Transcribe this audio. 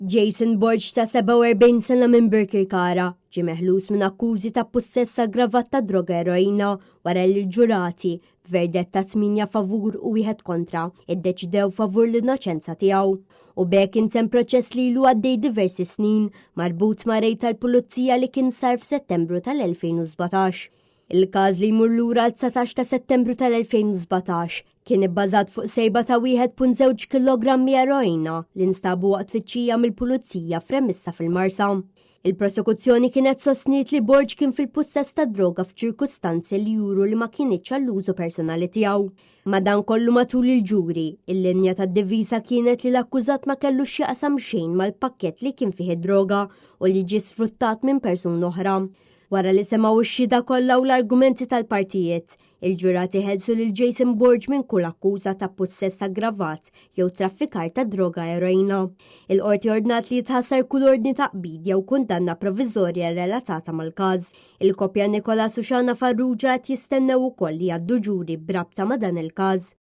Jason Borg ta' 47 sena minn Birkirkara ġie meħlus minn akkużi ta' pussess aggravat ta' droga eroina wara li l-ġurati, b'verdett ta' 8 favur u wieħed kontra, iddeċidew favur l-innoċenza tiegħu. U b'hekk intemm proċess li ilu għaddej diversi snin marbut ma' rejd tal-pulizija li kien sar f'Settembru tal-2017. Il-każ li jmur lura għal 19 ta' Settembru tal-2017 kien ibbażat fuq sejba ta' 1.2 kilogrammi eroina li nstabu waqt tfittxija mill-pulizija f'remissa fil-Marsa. Il-prosekuzzjoni kienet sostniet li Borg kien fil-pussess ta' droga f'ċirkustanzi li juru li ma kinitx għall-użu personali tiegħu. Madankollu matul il-ġuri, il-linja tad-diviża kienet li l-akkużat ma kellux x'jaqsam xejn mal-pakkett li kien fih id-droga u li ġie sfruttat minn persuna oħra. Wara li semgħu x-xhieda kollha u l-argumenti tal-partijiet, il-ġurati ħelsu lil Jason Borg minn kull akkuża ta' pussess aggravat jew traffikar ta' droga eroina. Il-Qorti ordnat li jitħassar kull ordni ta' qbid jew kundanna proviżorja relatata mal-każ. Il-koppja Nicolas u Shana Farrugia qed jistennew ukoll li jgħaddu ġuri b'rabta ma' dan il-każ.